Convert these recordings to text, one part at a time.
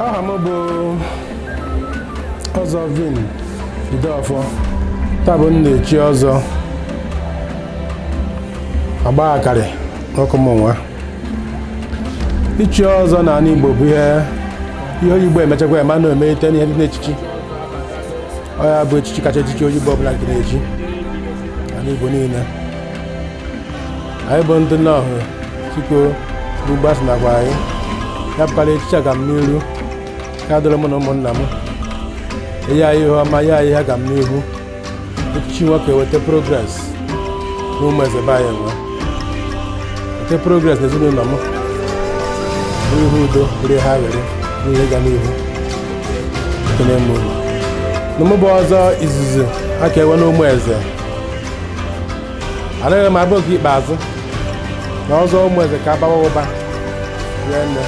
Aha m bụ Ọzọ Vin Jideọfọ. Taa bụ m na-echi ọzọ agba akarị n'ọkụ m nwa. Ichi ọzọ n'ala Igbo bụ ihe ihe Igbo emechakwa ema na emelite n'ihe dị n'echichi. Ọ ya bụ echichi kacha echichi onye Igbo ọbụla nke na-echi n'ala Igbo niile. Anyị bụ ndị nọhụ chukwu n'ugbo asị nakwa anyị ya bụkwara echichi aga m n'iru ya dịrị mụ na ụmụnna m enye anyị ihe ọma ya anyị ihe aga m n'ihu. Echichi nwoke weta progress na ụmụ eze be anyị nwe weta progress n'ezinụlọ m bụrụ ihe udo, bụrụ ihe aghịrị na ihe ga n'ihu. Ekene m unu. Na mụ bụ ọzọ izizi aka ewe na ụmụ eze anaghị m abụ nke ikpeazụ na ọzọ ụmụ eze ka abawa ụba rie nne.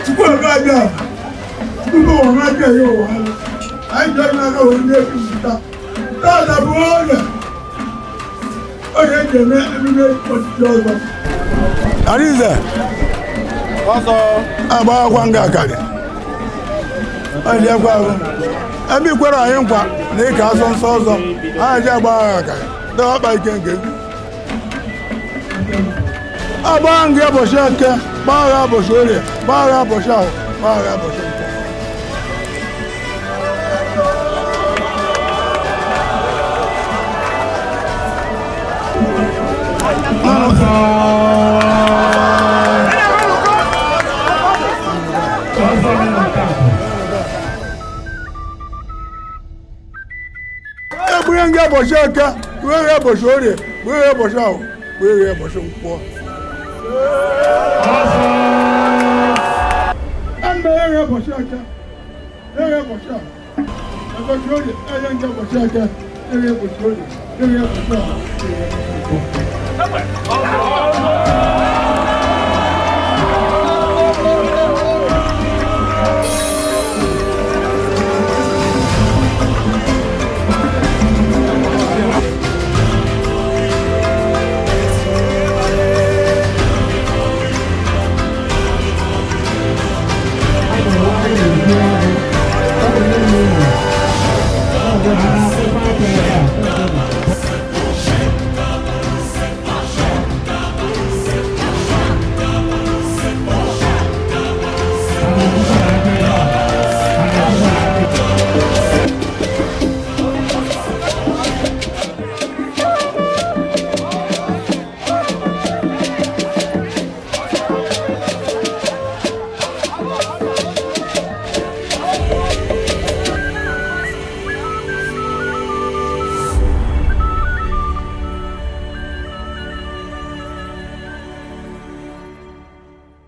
Chukwu abịa Chukwu ụwa n'aka ya ụwa anyị ji n'aka ụwa ndị ekwupụta tata bụ oge oge eji eme emume ọchịchị ọzọ. Arize ọzọ agbakwa nga akarị ọdịkwa ahụ ebe ikwere anyị nkwa na ịka asọ nsọ ọzọ anyị ji agba agha akarị dọkpa ike nke agba nga ụbọchị eke, gbaa agha ụbọchị orie, gbaa agha ụbọchị ahụ, gbaa agha ụbọchị nkwọ. Egbunye nga ụbọchị eke, gbue ya ụbọchị orie, gbue ya ụbọchị ahụ, gbue ya ụbọchị nkwọ. Ebe ya ụbọchị eke, ya ụbọchị ahụ, ụbọchị orie, ya nga ụbọchị eke, ya ụbọchị orie, ya ụbọchị ahụ, ya ụbọchị nkwọ.